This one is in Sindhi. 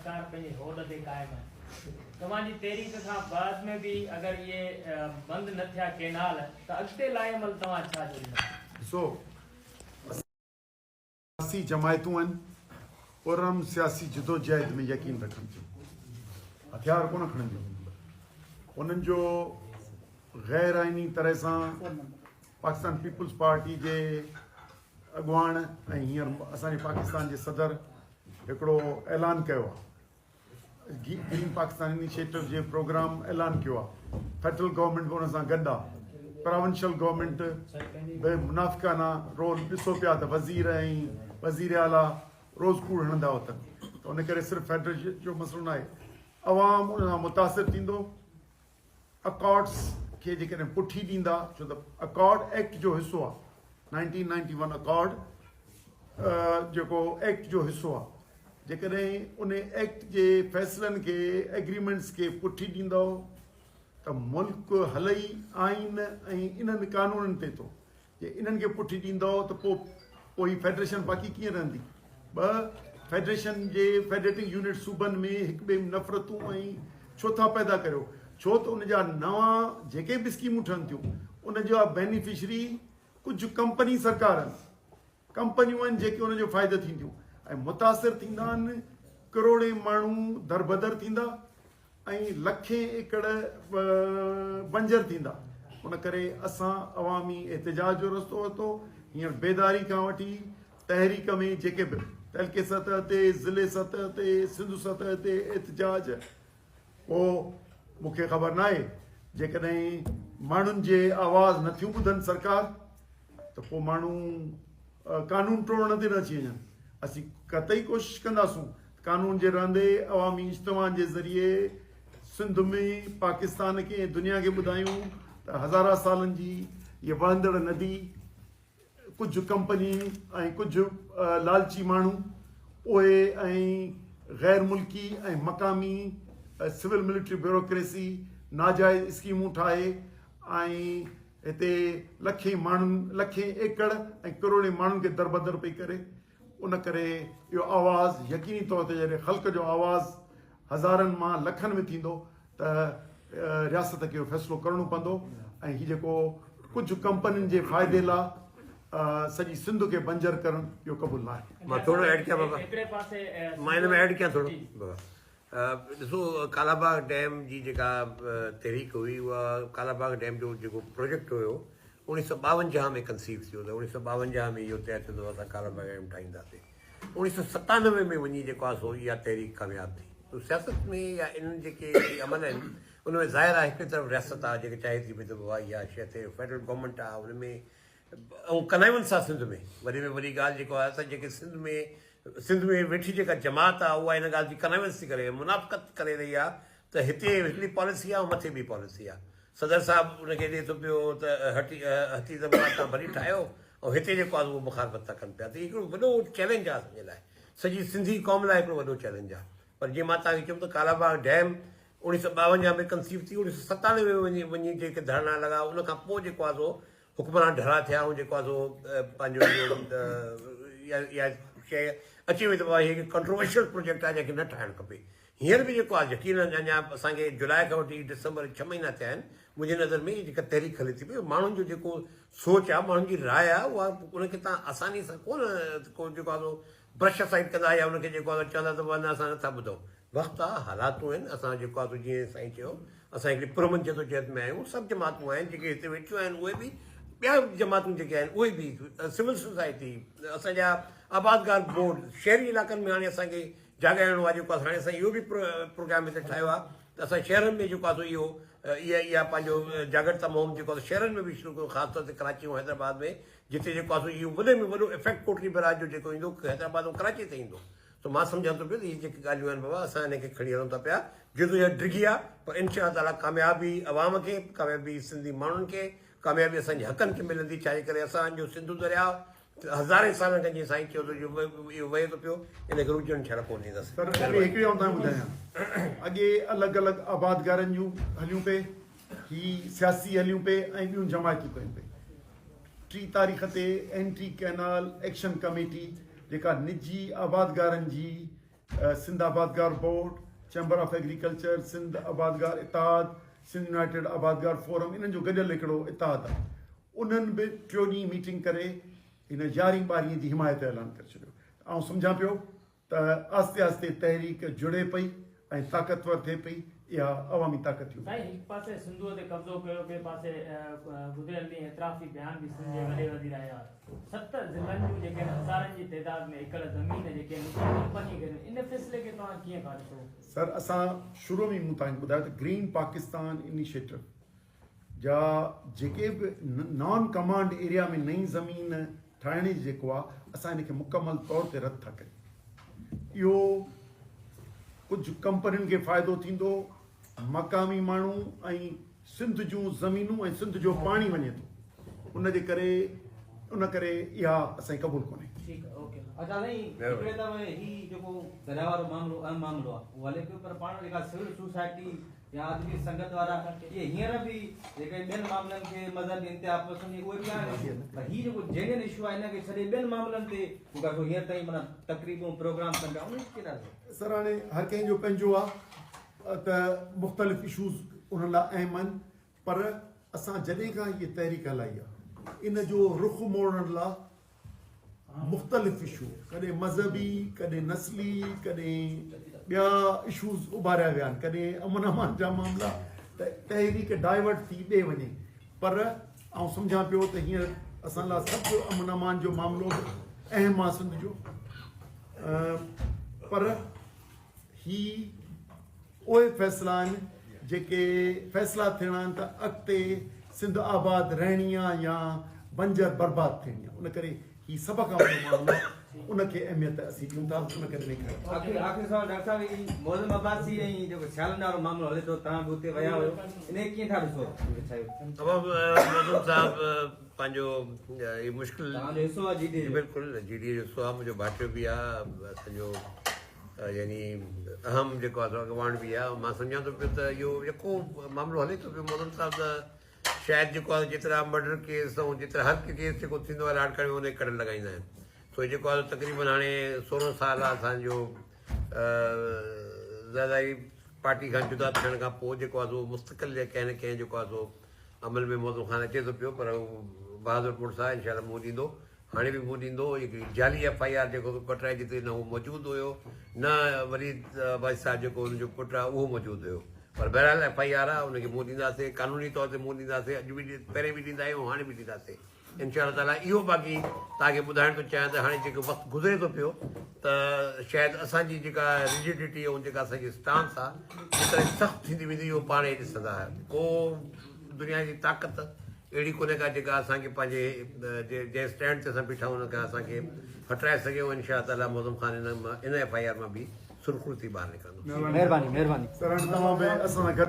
سرڪار پنهنجي هوڏ تي قائم آهي. توهان جي تحريڪ کان بعد ۾ به اگر اهي بند نه ٿيا ڪينال ته اڳتي لاء عمل توهان ڇا جوڙيندا؟ ڏسو سياسي جماعتون آهن پرامن سياسي جدوجهد ۾ يقين رکن ٿيون هٿيار ڪونه کڻنديون انهن جو غير آئيني طرح سان پاڪستان پيپلز پارٽي جي اڳواڻ ۽ هينئر اسان جي پاڪستان جي صدر هڪڙو اعلان ڪيو آهي گرين پاڪستان انيشيٽو جي پروگرام اعلان ڪيو آهي فيڊرل گورنمينٽ به ان سان گڏ آهي پراونشل گورنمينٽ به منافقانه رول ڏسو پيا ته وزير ۽ وزير اعليٰ روز ڪوڙ هڻندا وتن ته ان ڪري صرف فيڊرل جو مسئلو ناهي عوام ان سان متاثر ٿيندو اڪارڊس کي جيڪڏهن پٺي ڏيندا ڇو ته اڪارڊ ايڪٽ جو حصو آهي 1991 اڪارڊ جيڪو ايڪٽ جو حصو آهي جيڪڏهن ان ايڪٽ جي فيصلن کي ايگريمينٽس کي پٺي ڏيندو ته ملڪ هلئي آئين ۽ انهن قانونن تي ٿو جي انهن کي پٺي ڏيندؤ ته پوء پوء هي فيڊريشن باقي ڪيئن رهندي؟ ٻه فيڊريشن جي فيڊريٽنگ يونٽ صوبن ۾ هڪ ٻئي ۾ نفرتون ۽ ڇو ٿا پيدا ڪريو؟ ڇو ته ان جا نوان جيڪي به اسڪيمون ٺهن ٿيون ان جا بينيفشري ڪجهه ڪمپني سرڪار آهن ڪمپنيون آهن جيڪي ان جو فائدو ٿينديون ۽ متاثر ٿيندا آهن ڪروڙين ماڻهو دربدر ٿيندا ۽ لکين ايڪڙ بنجر ٿيندا ان ڪري اسان عوامي احتجاج جو رستو ورتو هينئر بيداري کان وٺي تحريڪ ۾ جيڪي به تعلقي سطح تي ضلعي سطح تي سنڌ سطح تي احتجاج پو مون کي خبر ناهي جيڪڏهن ماڻهن جي آواز نٿيون ٻڌن سرڪار ته پو ماڻهو قانون ٽوڙڻ تي نه اچي وڃن اسين قطعي ڪوشش ڪنداسون قانون جي رهندي عوامي اجتماعن جي ذريعي سنڌ ۾ پاڪستان کي ۽ دنيا کي ٻڌايون ته هزارها سالن جي هيء وهندڙ ندي ڪجهه ڪمپني ۽ ڪجهه لالچي ماڻهو اهي ۽ غير ملڪي ۽ مقامي سول ملٽري بيوروڪريسي ناجائز اسڪيمون ٺاهي ۽ هتي لکين ماڻهن لکين ايڪڙ ۽ ڪروڙين ماڻهن کي دربدر پئي ڪري. ان ڪري اهو آواز يقيني طور تي جڏهن خلق جو آواز هزارن مان لکن ۾ ٿيندو ته رياست کي اهو فيصلو ڪرڻو پوندو ۽ هي جيڪو ڪجهه ڪمپنين جي فائدي لا سڄي سنڌ کي بنجر ڪرڻ اهو قبول ناهي. مان ٿورو ايڊ ڪيان بابا مان ان ۾ ايڊ ڪيان ٿورو بابا ڏسو ڪالاباغ ڊيم جي جيڪا تحريڪ هئي اها ڪالاباغ ڊيم جو جيڪو پروجيڪٽ هيو اوڻيهه سو ٻاونجاهه ۾ ڪنسيو ٿيو ته اوڻيهه سو ٻاونجاهه ۾ اهو طئي ٿيو ته اسان ڪالاباغ ڊيم ٺاهينداسين اوڻيهه سو ستانوي ۾ وڃي جيڪو آهي سو اها تحريڪ ڪامياب ٿي سو سياست ۾ يا انهن جيڪي عمل آهن ان ۾ ظاهر آهي هڪڙي طرف رياست آهي جيڪي چاهي ٿي پئي ته بابا اها شيء ٿئي فيڊرل گورنمينٽ آهي ان ۾ ۽ ڪنائونس آهي سنڌ ۾ وڏي ۾ وڏي ڳالهه جيڪو آهي ته جيڪي سنڌ ۾ سنڌ ۾ ويٺي جيڪا جماعت آهي اها ان ڳالهه جي ڪنائونس ٿي ڪري منافقت ڪري رهي آهي ته هتي هڪڙي پاليسي آهي ۽ مٿي ٻي پاليسي آهي صدر صاحب ان کي ڏئي ٿو پيو ته هٽي هتي ته مان تان ڀلي ٺاهيو ۽ هتي جيڪو آهي اهو مخالفت ٿا ڪن پيا ته هي هڪڙو وڏو چئلينج آهي اسان جي لاء سڄي سنڌي قوم لاء هڪڙو وڏو چئلينج آهي پر جيئن مان توهان کي چيم ته ڪالاباغ ڊيم اوڻيهه سو ٻاونجاهه ۾ ڪنسيو ٿي اوڻيهه سو ستانوي ۾ وڃي وڃي جيڪي ڌرڻا لڳا ان کان پوء جيڪو آهي سو حڪمران ڍرا ٿيا ۽ جيڪو آهي سو پنهنجو اهو اها شيء اچي وئي ته بابا هي هڪ ڪنٽروورشل پروجيڪٽ آهي جنهن کي نه ٺاهڻ کپي هينئر به جيڪو آهي يقينن اڃا اسان کي جولاء کان وٺي ڊسمبر ڇهه مهينا ٿيا آهن منهنجي نظر ۾ جيڪا تحريڪ هلي ٿي پئي ماڻهن جو جيڪو سوچ آهي ماڻهن جي راء آهي اها ان کي تان آساني سان ڪونه ڪو جيڪو آهي سو برش اسائيڊ ڪندا يا ان کي جيڪو آهي چوندا ته نه اسان نٿا ٻڌون وقت آ حالاتون آهن اسان جيڪو آ سو جيئن سائين چيو اسان هڪڙي پرامن جدوجهد ۾ آهيون سڀ جماعتون آهن جيڪي هتي ويٺيون آهن اهي به ٻيا جماعتون جيڪي آهن اهي به سول سوسائٽي اسان جا آبادگار بورڊ شهري علائقن ۾ هاڻي اسان کي جاڳائڻو آهي جيڪو هاڻي اسان اهو به پروگرام هتي ٺاهيو آهي ته اسان شهرن ۾ جيڪو آ سو اهو اها اها پنهنجو جاڳرتا مهم جيڪو آ شهرن ۾ به شروع ڪيو خاص طور تي ڪراچي ۽ حيدرآباد ۾ جتي جيڪو آ سو اهو وڏي ۾ وڏو افيڪٽ ڪوٽڙي بئراج جو جيڪو ايندو حيدرآباد ۽ ڪراچي تي ايندو ته مان سمجهان ٿو پيو ته اهي جيڪي ڳالهيون آهن بابا اسان انهن کي کڻي هلون ٿا پيا، جدوجهد ڊگهي آهي پر انشاء الله تعاليٰ ڪاميابي عوام کي، ڪاميابي سنڌي ماڻهن کي، ڪاميابي اسان جي حقن کي ملندي ڇاجي ڪري اسان جو سنڌو درياء هزارين سالن کان جيئن سائين چيو ته اهو وهي ٿو پيو ان کي رڪجڻ انشاء الله ڪونه ڏينداسين. سر اڳي هڪڙي آئون تان ٻڌايان اڳي الڳ الڳ آبادگارن جون هليون پئي هي سياسي هليون پئي ۽ ٻيون جماعتون ڪيون پئي ٽي تاريخ تي اينٽي ڪئنال ايڪشن ڪميٽي جيڪا نجي آبادگارن جي. Sindh Abadgar board, chamber of agriculture, Sindh Abadgar Ittehad, Sindh united Abadgar forum انهن جو گڏيل هڪڙو اتحاد آهي. انهن به ٽيون ڏينهن ميٽنگ ڪري هن يارهين ٻارهين جي حمايت جو اعلان ڪري ڇڏيو. آئون سمجهان پيو ته آهستي آهستي تحريڪ جڙي پئي ۽ طاقتور ٿئي پئي، اها عوامي طاقت ٿي اڀري. سائين هڪ پاسي سنڌوء تي قبضو ڪيو ٻئي پاسي گذريل ڏينهن اعترافي بيان به سنڌ جي وڏي وزير آيا ست ضلعن جون جيڪي آهن هزارن جي تعداد ۾ ايڪڙ زمين جيڪي آهن نجي ڪمپني کي ڏني ان فيصلي کي توهان ڪيئن ٿا ڏسو؟ سر اسان شروع ۾ ئي مون توهان کي ٻڌايو ته گرين پاڪستان انيشيٽو جا جيڪي به نان ڪمانڊ ايريا ۾ نئين زمين ٺاهڻ جي جيڪو آ اسان ان کي مڪمل طور تي رد ٿا ڪريون اهو ڪجهه ڪمپنين کي فائدو ٿيندو مقامي ماڻهو ۽ سنڌ جون زمينون ۽ سنڌ جو پاڻي وڃي ٿو ان جي ڪري ان ڪري اها اسان کي قبول ڪونهي. ٺيڪ آ اوڪي. اچا سائين هڪڙي ته هي جيڪو درياء وارو معاملو اهم معاملو آ اهو هلي پيو پر پاڻ جيڪا سول سوسائٽي يا ادبي سنگت وارا اهي هينئر به جيڪي ٻين معاملن کي مذهبي انتها پسندي اهي به آهن پر هي جيڪو جينين اشو آهي ان کي ڇڏي ٻين معاملن تي جيڪا سو هينئر تائين معنيٰ تقريبون پروگرام ڪن پيا انهن کي ڪيئن ٿا ڏسو؟ سر هاڻي هر ڪنهن جو پنهنجو آ ته مختلف اشوز انهن لاء اهم آهن پر اسان جڏهن کان هيء تحريڪ هلائي آ ان جو رخ موڙڻ لاء مختلف اشو ڪڏهن مذهبي ڪڏهن نسلي ڪڏهن ٻيا اشوز اڀاريا ويا آهن ڪڏهن امن امان جا معاملا ته تحريڪ ڊائيورٽ ٿي ٻئي وڃي پر آئون سمجهان پيو ته هينئر اسان لاء سڀ امن امان جو معاملو به اهم آهي سنڌ جو پر هي اهي فيصلا آهن جيڪي فيصلا ٿيڻا آهن ته اڳتي سنڌ آباد رهڻي آ يا بنجر برباد ٿيڻي آ ان ڪري هي سڀ کان وڏو معاملو آ ان کي اهميت اسين ڏيون ٿا ان ڪري نئين کڻي. آخري آخري سوال ڊاڪٽر صاحب هي معظم عباسي ۽ جيڪو سيالن وارو معاملو هلي ٿو توهان به اتي ويا هيو انهي کي ڪيئن ٿا ڏسو تمام معظم صاحب پنهنجو هي مشڪل توهان جو حصو آ جي ڊي اي جو بلڪل جي ڊي اي جو حصو آ منهنجو ڀائٽيو به آ اسان جو يعني اهم جيڪو آهي سو اڳواڻ به آهي مان سمجهان ٿو پيو ته اهو جيڪو معاملو هلي ٿو پيو مولوي صاحب ته شايد جيڪو آهي جيترا مرڊر ڪيس ۽ جيترا هر ڪيس جيڪو ٿيندو آهي لاڙڪاڻي ۾ ان کي ڪڍ لڳائيندا آهن سو جيڪو آهي تقريبن هاڻي 16 سال آهي اسانجو زرداري پارٽي کان جدا ٿيڻ کان پوء جيڪو آهي سو مستقل جي ڪنهن نه ڪنهن جيڪو آهي سو عمل ۾ موضوع خان اچي ٿو پيو پر بهادر پٽ صاحب انشاء الله منهن ڏيندو هاڻي به منهن ڏيندو. هڪڙي جعلي ايف I R جيڪو ڪٽرائي جتي نه هو موجود هيو نه وليد عباسي صاحب جيڪو ان جو پٽ آهي اهو موجود هيو پر بهرحال ايف I R آهي ان کي منهن ڏينداسين قانوني طور تي منهن ڏينداسين اڄ به پهرين به ڏيندا آهيون هاڻي به ڏينداسين انشاء الله تعالٰي اهو باقي توهان کي ٻڌائڻ ٿو چاهيان ته هاڻي جيڪو وقت گذري ٿو پيو ته شايد اسان جي جيڪا ريجڊٽي ۽ جيڪا اسان جي اسٽانس آهي جيتري سخت ٿيندي ويندي اهو پاڻ ئي ڏسندا ڪو دنيا جي طاقت اهڙي ڪونهي ڪا جيڪا اسان کي پنهنجي جنهن اسٽينڊ تي اسان بيٺا آهيون ان کان اسان کي هٽرائي سگهي ۽ انشاء الله تعالي معظم خان ان ايف I R مان به سرخرو ٿي ٻاهر نڪرندو. مهرباني مهرباني. سر هاڻي توهان به اسان سان گڏ.